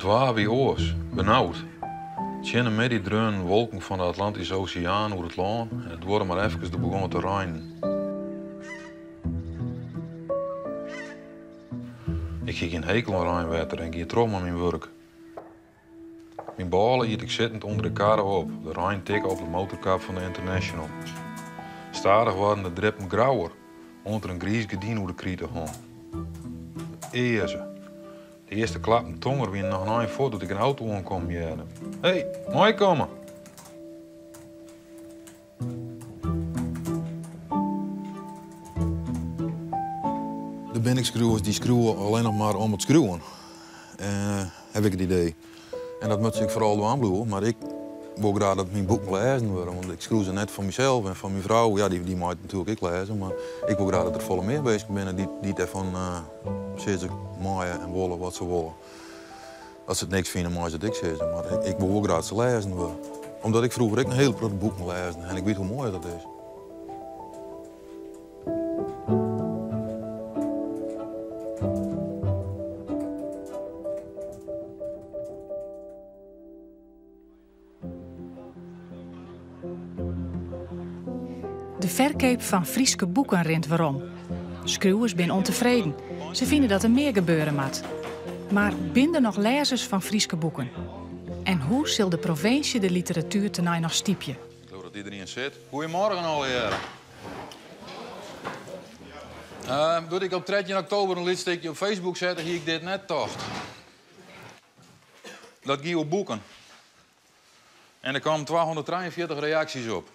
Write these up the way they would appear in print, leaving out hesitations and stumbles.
It waar wie oars, benaud. Tsjin de middei dreaunen wolken fan de Atlantyske Oseaan oer it lân en it duorre mar efkes, doe begûn it te reinen. Ik hie gjin hekel oan reinwetter en gie troch mei myn wurk. Myn bôle iet ik sittend ûnder de karre op, de rein tikke op de motorkap fan de International. Stadich waarden de drippen grouwer, oant der in griis gerdyn oer de krite hong. Eaze. De earste klappen tonger wiene noch in ein fuort doe't ik in auto oankommen hearde. Hé, meikomme! Der binne ek skriuwers dy skriuwe allinnich mar om it skriuwen, haw ik it idee. En dat moat se ek foaral dwaan bliuwe, mar ik wol graach dat myn boeken lêzen wurde, want ik skriuw se net foar mysels en foar myn frou, ja, dy mei it natuerlik ek lêze, mar ik wol graach dat der folle mear minsken binne dy't dêrfan sizze meie en wolle wat se wolle. As se it niks fine, meie se it ek sizze, mar ik wol wol graach dat se lêzen wurde. Omdat ik froeger ek in hiele protte boeken lêzen ha en ik wit hoe moai dat is. De ferkeap fan Fryske boeken rint werom. Skriuwers binne ûntefreden. Se fine dat der mear gebeure moat. Mar binne der noch lêzers fan Fryske boeken? En hoe sil de provinsje de literatuer tenei noch stypje? Ik leau dat iderien sit. Goedemorgen allegearre. Doe't ik op 13 oktober in lyts stikje op Facebook sette, hie ik dit net tocht. Dat gie oer boeken. En der kamen 243 reaksjes op.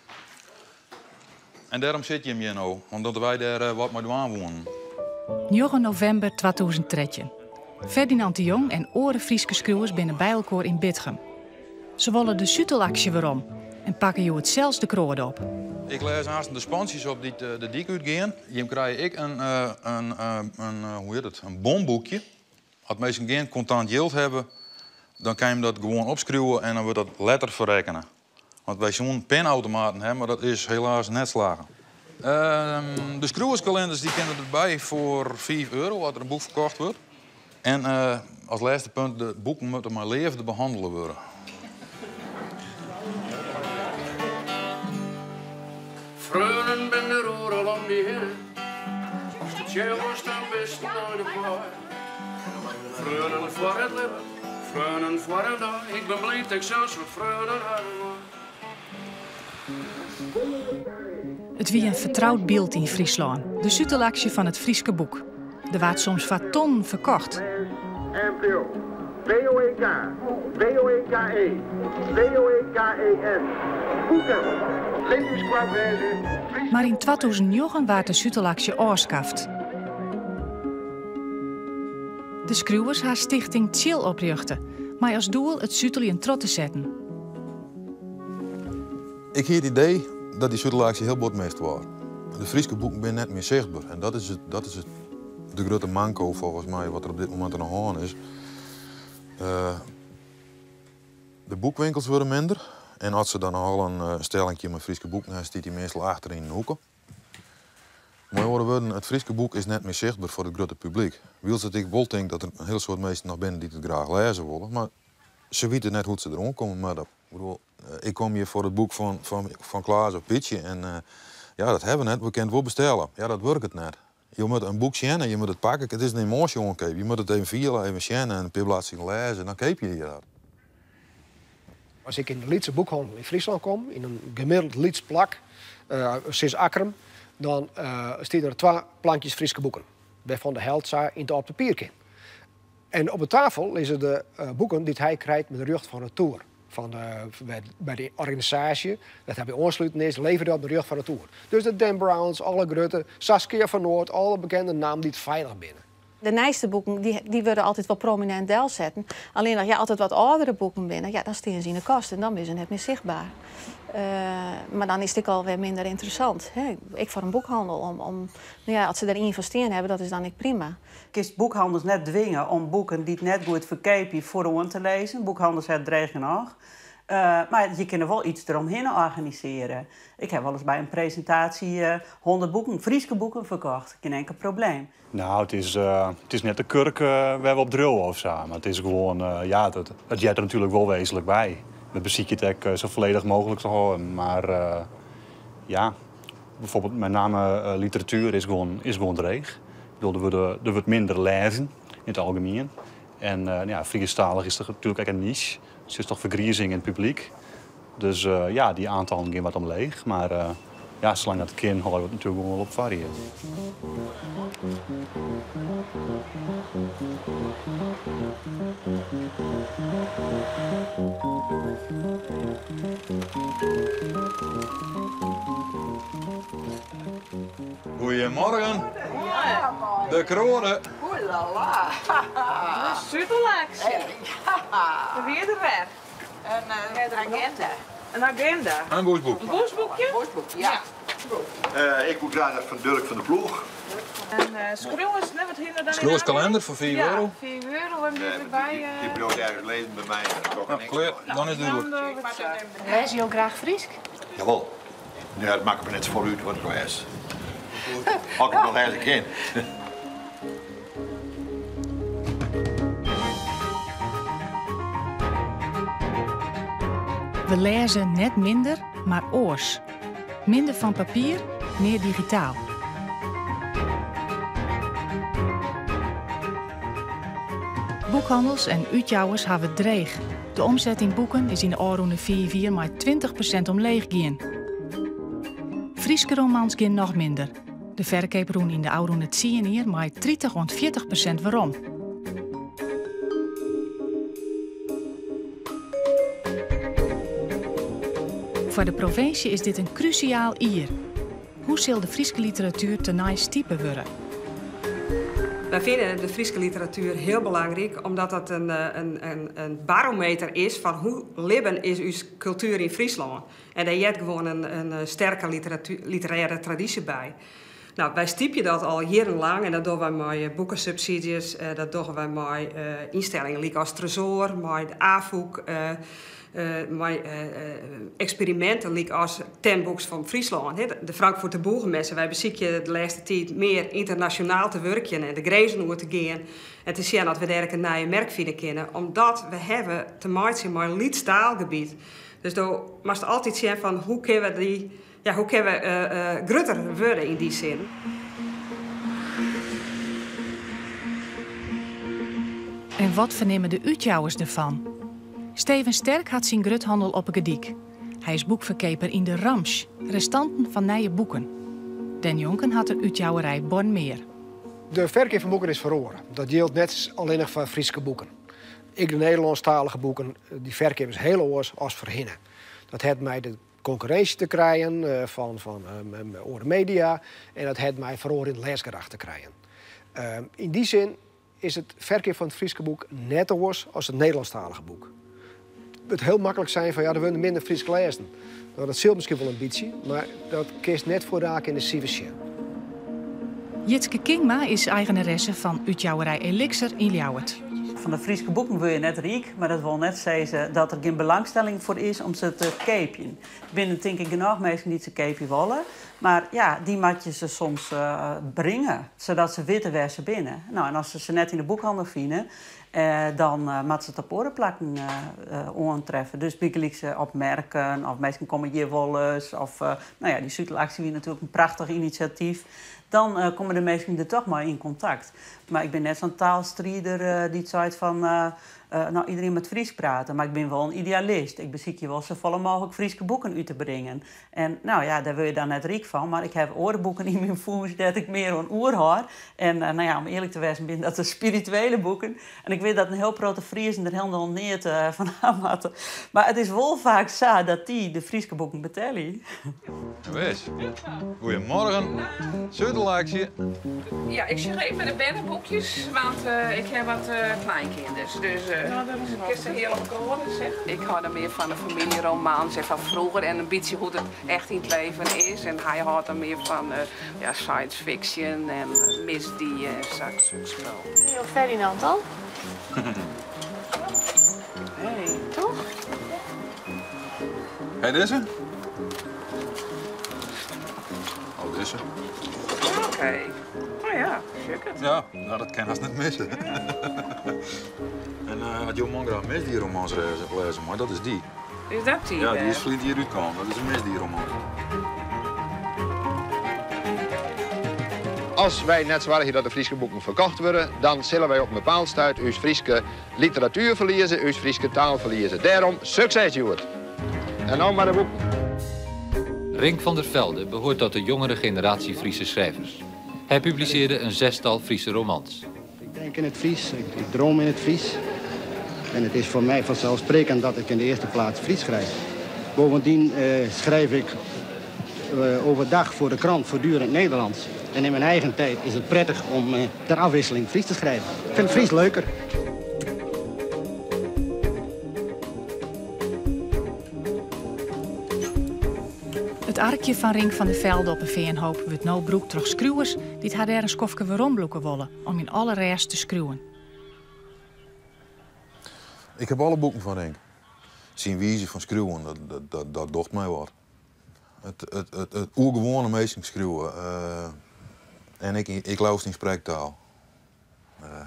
En dêrom sit jim hjir no, omdat wy dêr eh, wat mei dwaan woenen. 9 novimber 2013. Ferdinand de Jong en oare Fryske skriuwers binne by elkoar yn Bitgum. Se wolle de sutelaksje werom en pakke hjoed sels de kroade op. Ik lês aansten de spantsjes op dy't eh, de dyk útgean. Jim krije ek in, eh, in, in, hoe hjit it, in bonboekje. As minsken gjin kontant jild hawwe, dan kin je dat gewoan opskriuwe en dan wurdt dat letter ferrekkene. Want wy soenen pinautomaten hawwe, mar dat is helaas net slagge. De skriuwerskalinders dy kinne derby foar 5 euro as der in boek ferkocht wurdt. En eh, as lêste punt, de boeken moatte mei leafde behannele wurde. Freonen binne der oeral om dy hinne, ast it sjen wolst dan bist nei de wei. Freonen foar it libben, freonen foar in dei, ik bin bliid dat ik sa'n soad freonen hawwe mei. It wie in fertroud byld yn Fryslân, de sutelaksje fan it Fryske boek. Der waard soms foar tonnen ferkocht. NPO, BOEK, BOEKE, BOEKEN, Boeken, lit ús koart wêze, Fryske Mar yn 2009 waard de sutelaksje ôfskaft. De skriuwers ha Stichting Tsjil oprjochte, mei as doel it suteljen troch te setten. Ik hie it idee dat dy sutelaksje hiel bot mist waard. De Fryske boeken binne net mear sichtber en dat is it, dat is it, de grutte manko folgens my wat der op dit momint oan de hân is. Uh, de boekwinkels wurde minder en as se dan al in eh, stellingje mei Fryske boeken ha, stiet dy meastal achter yn in hoeke. Mei oare wurden, it Fryske boek is net mear sichtber foar it grutte publyk. Wylst ik wol tink dat der in hiel soad minsken noch binne dy't it graach lêze wolle, mar se witte net hoe't se der oankomme moatte. Ik bedoel, ik kom hjir foar it boek fan, fan, fan Klaas of Pietsje en uh, ja, dat hawwe we net, we kinne it wol bestelle. Ja, dat wurket net. Je moatte in boek sjen en je moatte it pakke. It is in emoasje oankeap. Je moatte it even fiele, even sjen en in pear bladsiden lêze en dan keapje je dat. As ik yn in lytse boekhannel yn Fryslân kom, yn in gemiddeld lyts plak, uh, sis Akkrum, dan uh, stiet der twa plankjes Fryske boeken, wêrfan de helt sa yn it âld papier kin. En op de tafel lizze de uh, boeken dy't hy krijt mei de rjocht fan retoer. Fan de, by de organisaasje dêr't hy by oansluten is, leveret dat berjocht fan retoer. Dus de Dan Browns, alle grutte, Saskia van Noort, alle bekende nammen dy't feilich binne. De nijste boeken dy, dy wurde altyd wol prominint delsetten. Allinnich ja, as it wat âldere boeken binne, ja, dan stean se yn 'e kast en dan binne se net mear sichtber. Uh, mar dan is it ek alwer minder ynteressant. Hè? Ek foar in boekhannel. Om, om, no ja, as se der ien fan stean hawwe, dat is dan ek prima. Kinst boekhannels net dwinge om boeken dy't net goed ferkeapje foaroan te lizzen. Boekhannels hawwe it dreech genôch. Mar je kinne wol iets deromhinne organisearje. Ik ha wolris by in presintaasje 100 boeken, Fryske boeken ferkocht. Gjin inkel probleem. Nou, it is net de kurk wêr't we op driuwe of sa, mar it is gewoan, ja, it heart der natuerlik wol wêzentlik by. We besykje it ek sa folledich mooglik te hâlden, mar ja, bijvoorbeeld met name literatuer is gewoan dreech. Ik bedoel, der wurdt minder lêzen yn it algemien. En ja, Frysktalich is natuerlik ek in niche. Der is toch fergrizing yn it publyk. Dus ja, dy oantallen gean wat omleech. Mar ja, salang't dat kin, hâlde we it natuerlik gewoan wol op foarried. Goeiemorgen. De kroade. Oelala. De sutelaksje. We wie der wer. In agenda. In agenda. In bûsboek. In bûsboekje? In bûsboek, ja. Ik woe graach dat fan Durk van der Ploeg. En skriuwers, net wat hiene dan? Skriuwerskalender foar 5 Ja, euro. 5 euro en dit derby. Die bliuwt ergens lizzen by my. Ja, klear, dan is it dúdlik. Lêze jo graach Frysk? Jawol. Ja, it makket my net safolle út wat ik lês. As ik it noch lêze kin. We lêze net minder, mar oars. Minder fan papier, mear digitaal. Boekhannels en útjouwers hawwe it dreech. De omset yn boeken is yn de ôfrûne 5 jier mei 20% omleech gien. Fryske romans gean noch minder. De ferkeap rûn yn de ôfrûne 10 jier mei 30 oant 40% werom. Foar de provinsje is dit in krúsjaal jier. Hoe sil de Fryske literatuer tenei stipe wurde? Wy fine de Fryske literatuer hiel belangryk omdat dat in barometer is fan hoe libben is ús kultuer yn Fryslân. En dêr heart gewoan in sterke literêre tradysje by. Nou, wy stypje dat al jierrenlang en dat dogge wy mei boekesubsydzjes, dat dogge wy mei ynstellingen lykas Tresoar, mei de Afûk, mei eksperiminten lykas Ten Books fan Fryslân, de Frankfurter Buchmesse. Wy besykje de lêste tiid mear ynternasjonaal te wurkjen en de grinzen oer te gean en te sjen oft we dêr ek in nije merk fine kinne, omdat we hawwe te meitsjen mei in lyts taalgebiet. Dus do moatst altyd sjen fan hoe kinne we dy, ja, hoe kinne we grutter wurde yn dy sin. En wat fernimme de útjouwers derfan? Steven Sterk hat syn gruthannel op 'e Gerdyk. Hy is boekferkeaper yn de Ramsj, restanten fan nije boeken. Dêrnjonken hat er útjouwerij Bornmeer. De ferkeap fan boeken is feroare. Dat jildt net allinnich foar Fryske boeken. Ek de Nederlânsktalige boeken, dy ferkeap is hiel oars as foarhinne. Dat hat mei de konkurrinsje te krijen fan oare media en dat hat mei feroarjend lêsgedrach te krijen. Yn dy sin is it ferkeap fan it Fryske boek net oars as it Nederlânsktalige boek. It wurdt hiel maklik sein fan ja, der wurde minder Frysk lêzen. Nou, dat sil miskien wol in bytsje, mar dat kinst net fuortdalik yn de sifers sjen. Jitske Kingma is eigeneresse fan útjouwerij Elikser yn Ljouwert. Fan de Fryske boeken wurde je net ryk, mar dat wol net sizze dat der gjin belangstelling foar is om se te keapjen. Der binne tink ik genôch minsken dy't se keapje wolle, mar ja, dy moatte je se soms bringe, sadat se witte wêr se binne. Nou, en as se se net yn de boekhannel fine, dan moatte se it op oare plakken oantreffe. Dus bygelyks op merken, of minsken komme hjir wolris, of nou ja, dy sutelaksje wie natuerlik in prachtich inisjatyf. Dan komme de minsken der toch mei yn kontakt. Mar ik bin net sa'n taalstrider dy't seit fan nou, iderien moat Frysk prate. Mar ik bin wol in idealist. Ik besykje wol safolle mooglik Fryske boeken út te bringen. En nou ja, dêr wurde je dan net ryk fan, mar ik haw oare boeken yn myn fûns dêr't ik mear oan oerhâld. En nou ja, om earlik te wêzen binne dat de spirituele boeken. En ik wit dat in hiel protte Friezen der hielendal neat fan ha moatte. Mar it is wol faak sa dat dy de Fryske boeken betelje. Wis. Goeiemorgen. Sutelaksje. Ja, ik sjoch even by de berneboekjes, want ik ha wat kleinkinders. Dus kinst se hiel op elkoar sette. Ik hâld dan mear fan de famyljeromans en fan froeger en in bytsje hoe't it echt yn it leven is. En hy hâldt dan mear fan ja, science fiction en misdie en sok spul. Ken jo Ferdinand al? Hey. Toch? Hé, dizze? Oh, dizze. Oké. Oh ja, sjoch it. Ja, no, dat kin hast net misse. En as jo man graach misdieromans lêze mei, dat is dy. Is dat dy? Ja, dy is ferline jier útkaam. Dat is in misdierroman. As wy net soargje dat de Fryske boeken ferkocht wurde, dan sille wy op in bepaald stuit ús Fryske literatuer ferlieze, ús Fryske taal ferlieze. Dêrom, sukses hjoed! En no mar de boeken. Rink van der Velde behoort tot de jongere generatie Friese schrijvers. Hij publiceerde een zestal Friese romans. Ik denk in het Fries, ik, ik droom in het Fries. En het is voor mij vanzelfsprekend dat ik in de eerste plaats Fries schrijf. Bovendien eh, schrijf ik eh, overdag voor de krant voortdurend Nederlands. En in mijn eigen tijd is het prettig om eh, ter afwisseling Fries te schrijven. Ik vind Fries leuker. It arkje fan Rink van der Velde op 'e Feanhoop wurdt no brûkt troch skriuwers dy't har dêr in skoftke weromlûke wolle om yn alle rêst te skriuwen. Ik haw alle boeken fan Rink. Syn wize fan skriuwen, dat, dat, dat docht my wat. It, it, it, it oer gewoane minsken skriuwe. En ik, ik leau yn sprektaal.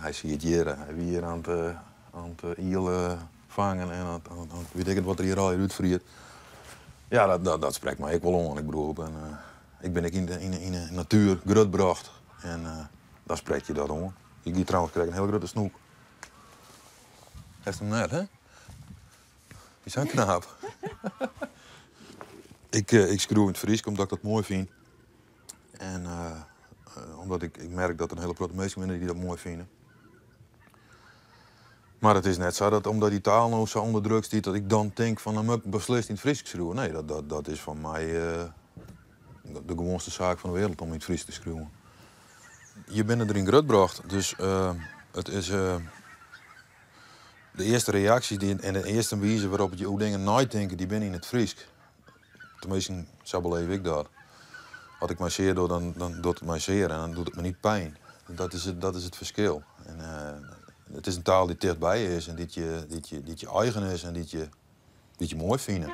Hy siet hjir, hy wie hjir oan it, oan it iel fangen en oan, oan, wit ik it wat er hjir allegear útfriet. Ja, dat, dat, dat sprekt my ek wol oan. Ik bedoel, ik bin, ik bin ek yn de, yn de, yn de natuer grutbrocht en dan sprekt je dat oan. Ik hie trouwens krekt in hiele grutte snoek. Hast him net, hè? Dy is sa knap. Ik, ik skriuw yn it Frysk omdat ik dat moai fyn. En omdat ik, ik merk dat der in hiele protte minsken binne dy't dat moai fine. Mar it is net sa dat omdat dy taal no sa ûnder druk stiet dat ik dan tink fan dan moat ik beslist yn it Frysk skriuwe. Nee, dat, dat, dat is foar my de gewoanste saak fan de wereld om yn it Frysk te skriuwen. Je binne deryn grutbrocht, dus it is de earste reaksjes dy, en de earste wize wêrop't je oer dingen neitinke, dy binne yn it Frysk. Teminsten, sa beleef ik dat. As ik my sear doch, dan, dan docht it my sear en dan docht it my net pyn. Dat is it, dat is it ferskil. En, it is in taal dy't tichtby is en dy't je, dy't je, dy't je eigen is en dy't je, dy't je moai fine.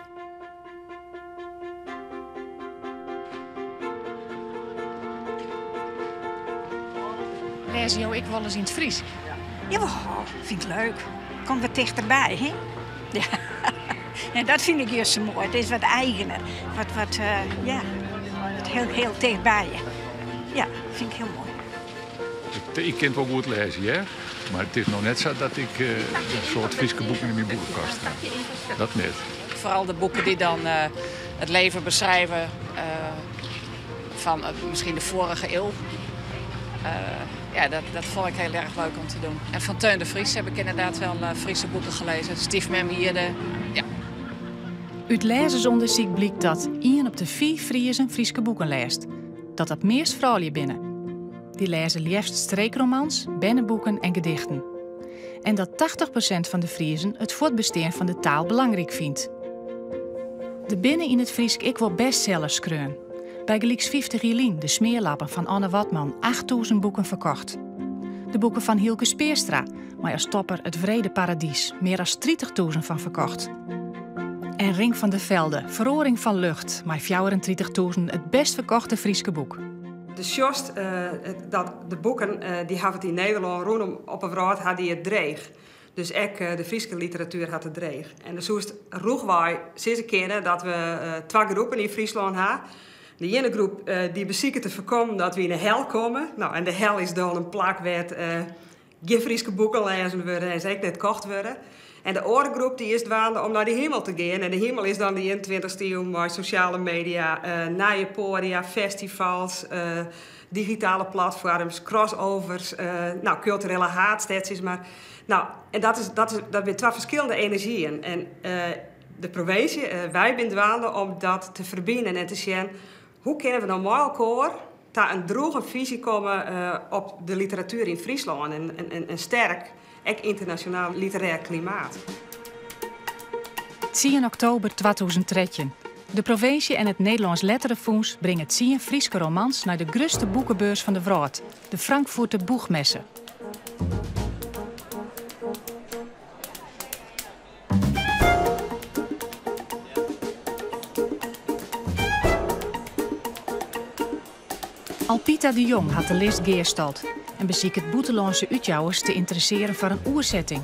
Lêze jo ek wolris yn it Frysk? Jawol, fyn ik leuk. Komt wat tichterby, hè? Ja. En dat fyn ik juist sa moai. It is wat eigener. Wat, wat, uh, ja, wat hiel, hiel tichtby je. Ja, fyn ik hiel moai. Ik kin it wol goed lêze, hear. Mar it is noch net sa dat ik in soad Fryske boeken yn myn boekekast ha. Dat net. Foaral de boeken dy't dan it leven beskriuwe fan miskien de foarige iuw. Ja, dat, dat fûn ik hiel erch leuk om te dwaan. En fan Theun de Vries haw ik ynderdaad wol Fryske boeken lêzen. Styfmem Ierde, ja. Ut lêzersûndersyk blykt dat ien op de fiif Friezen Fryske boeken lêst. Dat dat meast froulju binne. Dy lêze leafst streekromans, berneboeken en gedichten. En dat 80% fan de Friezen it fuortbestean fan de taal belangryk fynt. Der binne yn it Frysk ek wol bestsellers skreaun. Bygelyks 50 jier lyn De Smearlappen fan Anne Wadman, 8000 boeken ferkocht. De boeken fan Hylke Speerstra, mei as topper It Wrede Paradys, mear as 30.000 fan ferkocht. En Rink van der Velde, Feroaring fan Lucht, mei 34.000 it bêst ferkochte Fryske boek. Do sjochst dat de boeken dy hawwe it yn Nederlân rûnom op 'e wrâld ha dy it dreech. Dus ek de Fryske literatuer hat it dreech. En dan soest rûchwei sizze kinne dat we twa groepen yn Fryslân ha. De iene groep dy besiket te foarkommen dat we yn 'e hel komme. No, en de hel is dan in plak wêr't gjin Fryske boeken lêzen wurde en se ek net kocht wurde. En de oare groep dy is dwaande om nei de himel te gean. En de himel is dan de 21ste iuw mei sosjale media, nije poadia, festivals, digitale platfoarms, crossovers, no, kulturele haadstêd sis mar. No, en dat, is, dat, is, dat binne twa ferskillende enerzjyen. En de provinsje, wy binne dwaande om dat te ferbinen en te sjen hoe kinne we no mei elkoar ta in droegen fisy komme op de literatuer yn Fryslân en in sterk, ek ynternasjonaal literêr klimaat. 10 oktober 2013. De provinsje en it Nederlânsk Letterefûns bringe 10 Fryske romans nei de grutste boekebeurs fan de wrâld, de Frankfurter Buchmesse. Rita de Jong hat de list gearstald en besiket bûtenlânske útjouwers te ynteressearjen foar in oersetting.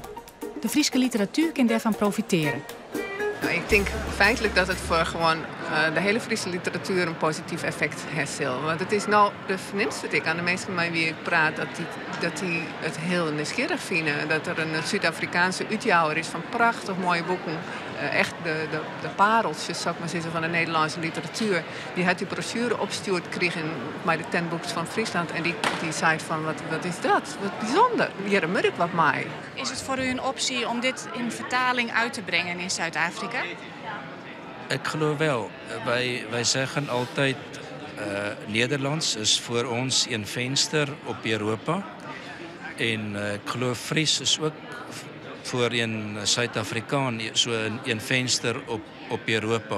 De Fryske literatuer kin dêrfan profitearje. Nou, ik tink feitlik dat it foar gewoan de hiele Fryske literatuer in posityf effekt ha sil. Want it is no, do fernimst it ek oan de minsken mei wie ik praat, dat dy, dat dy it hiel nijsgjirrich fine. Dat der in Súd-Afrikaanske útjouwer is fan prachtich moaie boeken. Echt de, de, de pareltsjes, sil ik mar sizze, fan de Nederlânske literatuer. Dy hat dy brosjuere opstjoerd krigen mei de 10 Books van Friesland. En dy, dy seit fan, wat, wat is dat? Wat bysûnder. Hjir moat ik wat mei. Is it foar u in opsje om dit yn fertaling út te bringen yn Súd-Afrika? Ik geloof wel. Wij, wij zeggen altijd Nederlands is voor ons een venster op Europa. En ik geloof Fries is ook voor een Suid-Afrikaan so 'n, een venster op, op Europa.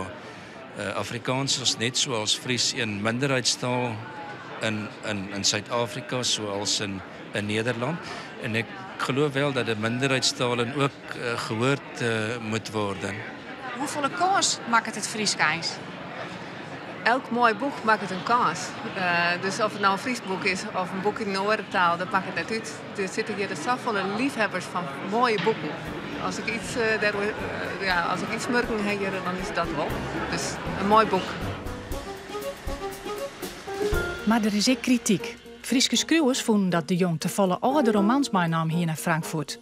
Afrikaans is net soos Fries 'n minderheidstaal in, in, in Suid-Afrika, soos in, in Nederland. En ik geloof wel dat de minderheidstalen ook gehoord moet worden. Hoefolle kâns makket it Frysk eins? Elk moai boek makket in kâns. Dus oft it no in Frysk boek is of in boek yn in oare taal, dat makket net út. Der sitte hjir safolle leafhawwers fan moaie boeken. As ik iets, dêroer, ja, as ik iets murken ha hjir, dan is dat wol. Dus in moai boek. Mar der is ek krityk. Fryske skriuwers fûnen dat De Jong tefolle âlde romans meinaam hie nei Frankfurt.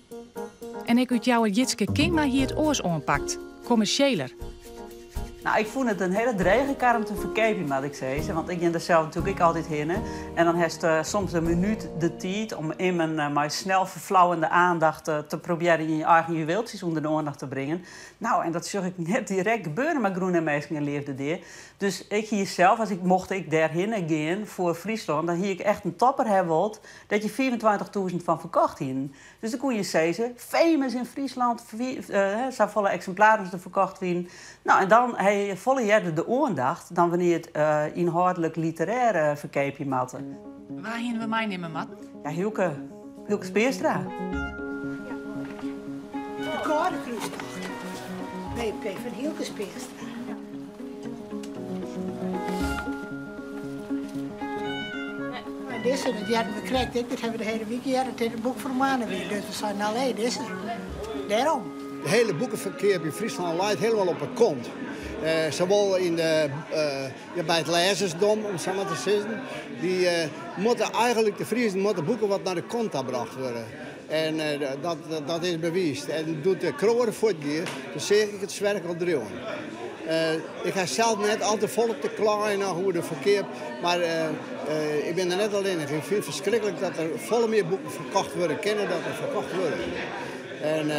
En ek útjouwer Jitske Kingma hie it oars oanpakt, kommersjeler. Nou, ik fûn it in hiele drege kar om te ferkeapjen, moat ik sizze. Want ik gean der sels natuerlik ek altyd hinne. En dan hast soms in minút de tiid om immen mei snel ferflauwende aandacht te probearjen dyn eigen juweeltsjes ûnder de oandacht te bringen. Nou, en dat sjoch ik net direkt gebeuren mei Groene Minsken en Leafde Dea. Dus ik hie sels, as ik mocht ik dêrhinne gean foar Fryslân, dan hie ik echt in topper ha wold dêr't je 25.000 fan ferkocht hienen. Dus dan koene je sizze, famous in Friesland, safolle eksimplaren der ferkocht wienen. Nou, en dan ha je folle earder de oandacht dan wannear't it ynhâldlik literêr ferkeapje moatte. Wa hiene we meinimme moatten? Ja, Hylke. Hylke Speerstra. De Kâlde Krústocht. BP fan Hylke Speerstra. En dizze, dat hearden we krekt ek, dat hawwe we de hiele wike heard, dat dit it boek fan de moanne wie. Dus we seinen al, hé, dizze. Dêrom. De hiele boekeferkeap yn Fryslân leit hielendal op 'e kont. Sawol yn de, ja, by it lêzersdom, om sa mar te sizzen. Dy moatte eigenlik, de Friezen moatte boeken wat nei de kont ta brocht wurde. En dat, dat is bewiisd. En doe't de kroade fuortgie, doe seach ik it swerk al driuwen. Ik ha sels net al te folle te kleien oer de ferkeap, mar ik bin der net allinnich. Ik fyn it ferskriklik dat der folle mear boeken ferkocht wurde kinne dat der ferkocht wurde. En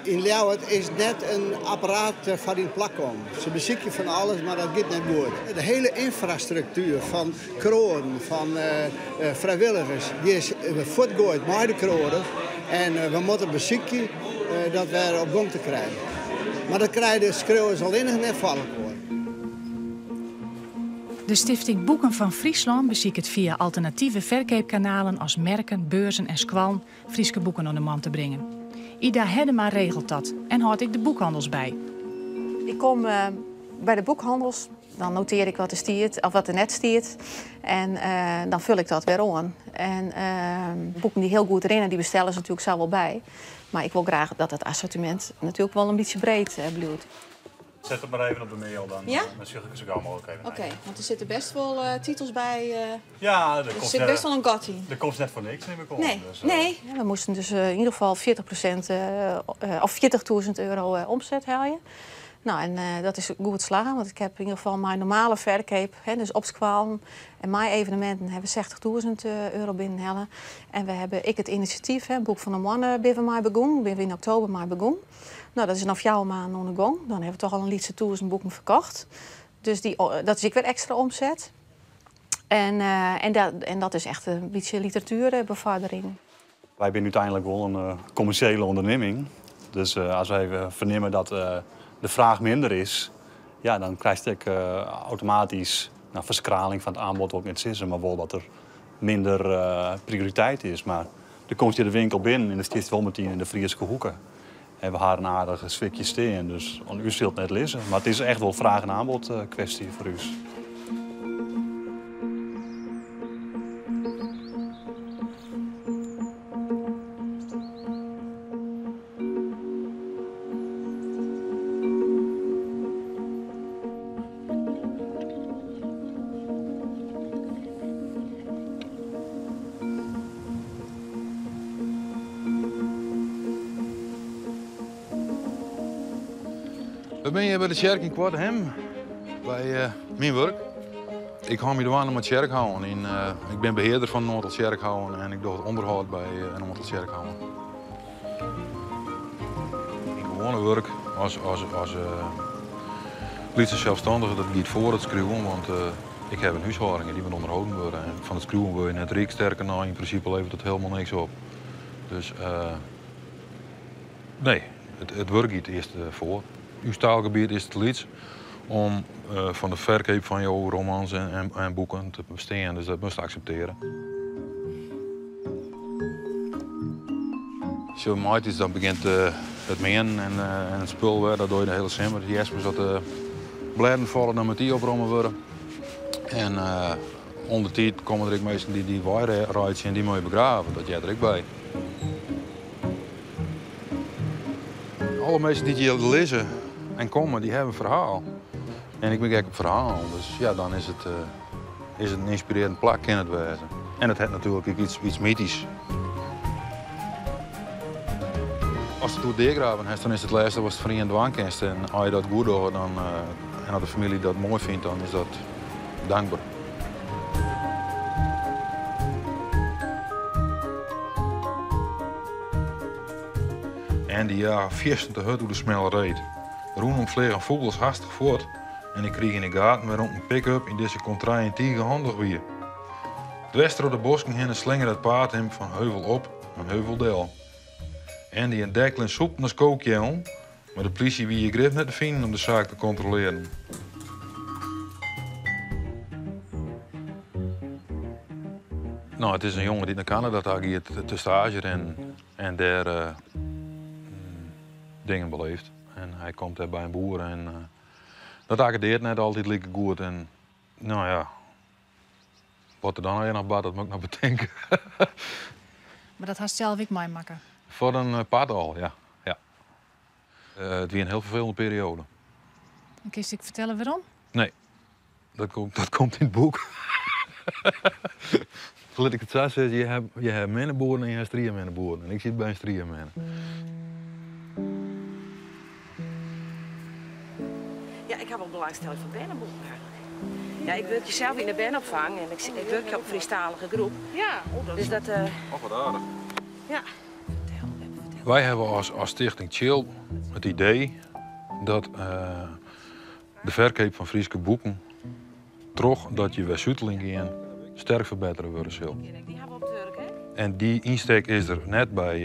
yn Ljouwert is net in apparaat foar yn plak kommen. Se besykje fan alles, mar dat giet net goed. De hiele ynfrastruktuer fan kroaden, fan frijwilligers, dy is fuortgoaid mei de kroade. En we moatte besykje dat wer op gong te krijen. Mar dat krije de skriuwers allinnich net foar elkoar. De stifting Boeken fan Fryslân besiket fia alternative ferkeapkanalen as merken, beurzen en skoallen Fryske boeken oan de man te bringen. Ida Heddema regelt dat en hâldt ek de boekhannels by. Ik kom by de boekhannels, dan notearje ik wat der stiet of wat der net stiet en dan ful ik dat wer oan. En boeken dy't hiel goed rinne, dy bestelle se natuerlik sa wol by. Mar ik wol graach dat it assortimint natuerlik wol in bytsje breed bliuwt. Set it mar even op de mail, dan, Ja? dan sjoch ik se gau mooglik even Oké, want der sitte bêst wol titels by. Ja, der Der komt sit net- bêst wol in gat yn. Der komt net foar niks, nim ik oan. Nee, Dus, nee. Ja, we moasten dus yn ieder gefal 40% of 40.000 euro omset helje. Nou, en dat is goed slagge, want ik ha yn ieder gefal mei normale ferkeap, hè, dus op skoallen en mei eveneminten, hawwe we 60.000 euro binnenhelle. En we hawwe ek it inisjatyf, hè, Boek fan de Moanne, binne we mei begûn, binne we yn oktober mei begûn. Nou, dat is noch fjouwer maanden oan de gong. Dan hawwe we toch al in lytse 1000 boeken ferkocht. Dus dy, dat is ek wer ekstra omset. En, en, dat, en dat is echt in bytsje literatuerbefoardering. Wy binne úteinlik wol in kommersjele ûndernimming. Dus as wy fernimme dat de fraach minder is, ja, dan krijst ek automatysk nou, ferskraling fan it oanbod wol ik net sizze, mar wol dat der minder prioriteit is. Mar der komst hjir de winkel binnen en dan stiest wol metien yn de Fryske hoeke. En we ha in aardige swikje stean, dus oan ús sil it net lizze. Mar it is echt wol fraach en aanbod kwestje foar ús. We binne hjir by de tsjerke yn Koartehim, by myn wurk. Ik hâld my dwaande mei tsjerkhouwen. Ik bin behearder fan in oantal tsjerkhouwen en ik doch it ûnderhâld by in oantal tsjerkhouwen. Myn gewoane wurk as lytse selsstannige, dat giet foar it skriuwen, want ik haw in húshâlding en dy moat ûnderholden wurde. En fan it skriuwen wurde je net ryk, sterker noch, yn prinsipe leveret it hielendal niks op. Dus nee, it wurk giet earst foar. Us taalgebiet is te lyts om fan de ferkeap fan jo romans en boeken te bestean, dus dat moatst akseptearje. Sjoch, maitiids dan begjint it meanen en it spul wer, dat dogge je de hiele simmer. De hjerstmis as de blêden falle, dan moat dy opromme wurde. En om de tiid komme der ek minsken dy't dy weireitsje en dy moatte je begrave, dat heart der ek by. Alle minsken dy't hjir lizze en komme, dy hawwe in ferhaal. En ik bin gek op ferhalen, dus ja, dan is it, is it in ynspirearjend plak, kin it wêze. En it hat natuerlik ek iets mytysk. Ast it oer deagraven hast, dan is it lêste watst foar ien dwaan kinst. En as je dat goed dogge dan, en as de famylje dat moai fynt, dan is dat dankber. Andy jage fierstente hurd oer de smelle reed. Rûnom fleagen fûgels hastich fuort en ik krige yn 'e gaten wêrom't in pick-up yn dizze kontreien tige handich wie. Dwers troch de bosken hinne slingere it paad him fan heuvel op nei heuvel del. Andy en Declan sûpten as kookjellen, mar de plysje wie hjir grif net te finen om de saak te kontrolearjen. No, it is in jonge dy't nei Kanada ta giet te staazjerinnen en dêr dingen beleeft. En hy komt dêr by in boer en dat akkedeart net altyd like goed. En no ja, wat der dan allegear noch bart, dat moat ik noch betinke. Mar dat hast sels ek meimakke? Foar in part al, ja. Ja. It wie in hiel ferfelende perioade. En kinst ek fertelle wêrom? Nee, dat komt yn it boek. Lit ik it sa sizze, je ha minne boeren en je ha strieminne boeren. En ik sit by in strieminne. Ja, ik ha wol belangstelling foar berneboeken eigentlik. Ja, ik wurkje sels yn de bernopfang en ik wurkje op in Frysktalige groep. Ja, oh, dat Dus dat, Oh, wat aardich. Ja. Wy hawwe as Stichting Tsjil it idee dat de ferkeap fan Fryske boeken trochdat je wer suteljen gean sterk ferbettere wurde sil. En dy ynstek is der net by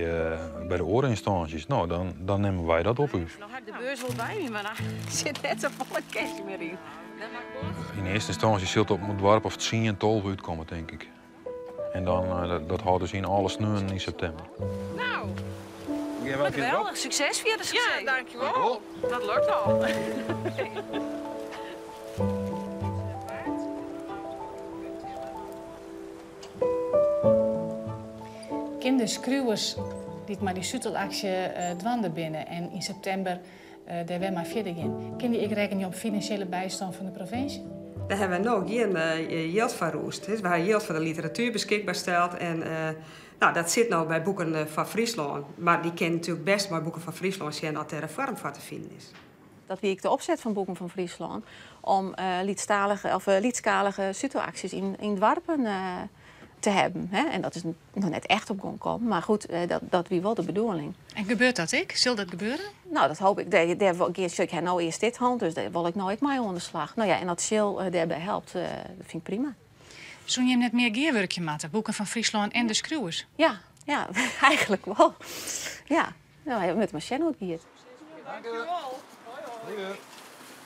de oare ynstânsjes. No, dan nimme wy dat op ús. No ha ik de beurs wol by my, mar der sit net safolle cash mear yn. Yn earste ynstânsje sil it op in doarp of 10, 12 útkomme, tink ik. En dan, dat hâldt dus yn alle sneonen yn septimber. Nou, wat geweldich. Sukses fierder. Ja, dankjewol. Dat lukt al. Kin de skriuwers dy't mei dy sutelaksje dwaande binne en yn septimber dêr wer mei fierder gean, kin dy ek rekkenje op finansjele bystân fan de provinsje? Dêr hawwe wy no gjin jild foar rûsd. We hawwe jild foar de literatuer beskikber steld en no, dat sit no by Boeken foar Fryslân. Mar dy kin natuerlik bêst mei Boeken foar Fryslân sjen oft dêr in foarm foar te finen is. Dat wie ek de opset fan Boeken fan Fryslân, om lytsstalige of lytsskalige sutelaksjes yn doarpen te hawwen. En dat is noch net echt op gong kommen, mar goed, dat wie wol de bedoeling. En gebeurt dat ek? Sil dat gebeure? No, dat hoopje ik. Dêr, dêr gean, ik ha no earst dit hân, dus dêr wol ik no ek mei oan de slach. No ja, en as Tsjil dêrby helpt, dat fyn ik prima. Soene jim net mear gearwurkje moatte, Boeken fan Fryslân en de skriuwers? Ja, ja, eigentlik wol. Ja, no, we moatte mar sjen hoe't it giet.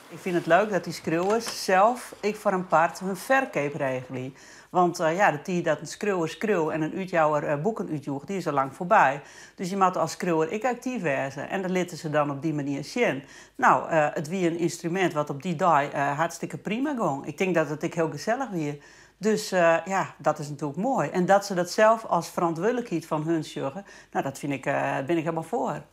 Ik fyn it leuk dat dy skriuwers sels ek foar in part hun ferkeap regelje. Want ja, de tiid dat in skriuwer skreau en in útjouwer boeken útjoech, dy is al lang foarby. Dus je moatte as skriuwer ek aktyf wêze en dat litte se dan op dy manier sjen. No, it wie in ynstrumint wat op dy dei hartstikke prima gong. Ik tink dat it ek hiel gesellich wie. Dus ja, dat is natuerlik moai. En dat se dat sels as ferantwurdlikheid fan hun sjogge, no, dat fyn ik, bin ik helemaal foar.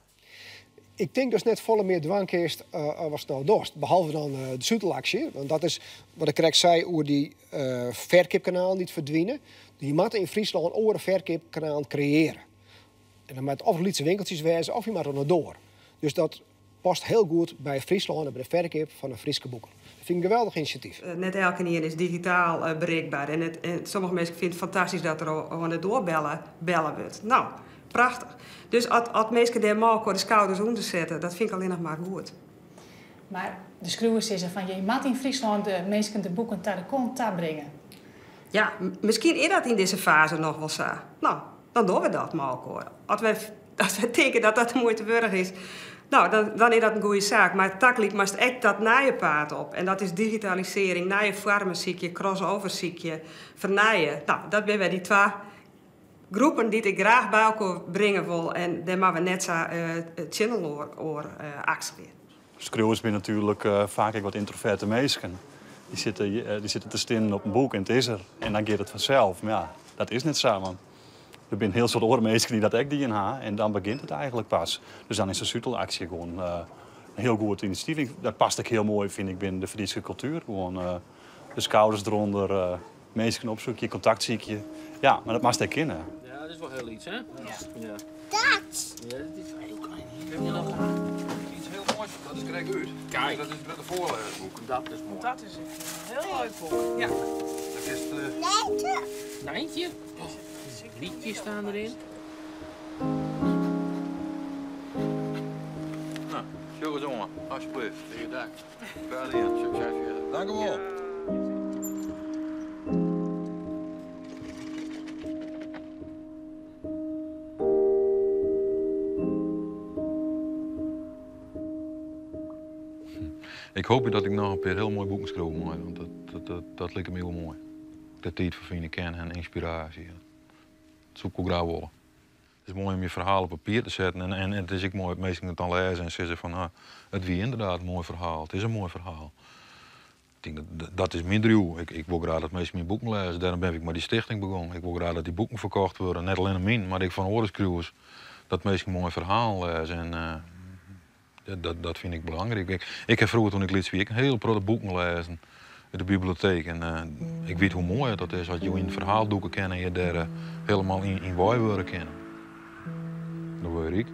Ik tink datst net folle mear dwaan kinst as watst no dochst. Behalve dan de sutelaksje. Want dat is wat ik krekt sei oer dy ferkeapkanalen dy't ferdwine. Je moatte yn Fryslân oare ferkeapkanalen kreëarje. En dan moat of lytse winkeltsjes wêze of je moatte oan de doar. Dus dat Past hiel goed by Fryslân en by de ferkeap fan de Fryske boeken. Dat fyn ik in geweldich inisjatyf. Net elkenien is digitaal berikber en sommige minsken fine it fantastysk dat der oan de doar belle, belle wurdt. No, prachtich. Dus as minsken dêr mei elkoar de skouders ûnder sette, dat fyn ik allinnich mar goed. Mar de skriuwers sizze fan je moatte yn Fryslân de minsken de boeken ta de kont ta bringe. Ja, miskien is dat yn dizze faze noch wol sa. No, dan dogge we dat mei elkoar. As wy As wy tinke dat dat de muoite wurdich is, no, dan is dat in goede saak. Mar tagelyk moatst ek dat nije paad op. En dat is digitalisearring, nije foarmen sykje, crossovers sykje, fernije. No, dat binne wer dy twa groepen dy't ik graach by elkoar bringe wol. En dêr moatte we net sa tsjin inoar oer akselje. Skriuwers binne natuerlik faak ek wat yntroverte minsken. Dy sitte, dy sitte te stinnen op in boek en it is der. En dan giet it fansels. Mar ja, dat is net sa. Want der binne in hiel soad oare minsken dy't dat ek dien ha. En dan begjint it eigentlik pas. Dus dan is de sutelaksje gewoan in hiel goed inisjatyf. Dat past ek hiel moai, fyn ik, binnen de Fryske kultuer. Gewoan de skouders derûnder, minsken opsykje, kontakt sykje. Ja, mar dat moatst ek kinne. Ja, dat is wol hiel lyts, hè? Ja. Dat! Ja, dat is hiel klein. Heb je nog iets hiel moais? Dat is krekt út. Kijk. Dat is it grutte foarlêsboek. Dat is moai. Dat is een hiel leuk boek. Ja. Dat is de... Nijntje. Nijntje? Liedjes staan erin. Nou, sjoch ris oan, alsjeblieft. Tegen dak. Graach dien. Sukses fierder. Dank u wol. Ik hoopje dat ik noch in pear hiel moaie boeken skriuwe mei, want dat, dat, dat, dat liket my wol moai. De tiid foar fine kin en ynspiraasje. Dat soe ik wol graach wolle. It is moai om je ferhaal op papier te setten en, en it is ek moai dat minsken it dan lêze en sizze fan ah, it wie ynderdaad in moai ferhaal, it is in moai ferhaal. Ik tink dat dat is myn driuw. Ik, ik wol graach dat minsken myn boeken lêze. Dêrom bin ik mei dy stichting begûn. Ik wol graach dat dy boeken ferkocht wurde. Net allinne myn, mar ek fan oare skriuwers. Dat minsken moaie ferhalen lêze. En uh, dat, dat fyn ik belangryk. Ik, ik ha froeger toen ik lyts wie ek in hiel protte boeken lêzen út de biblioteek. En uh, ik wit hoe moai dat is as je yn in ferhaal dûke kinne en je dêr uh, hielendal yn, yn weiwurde kinne. Dan wurde je ryk.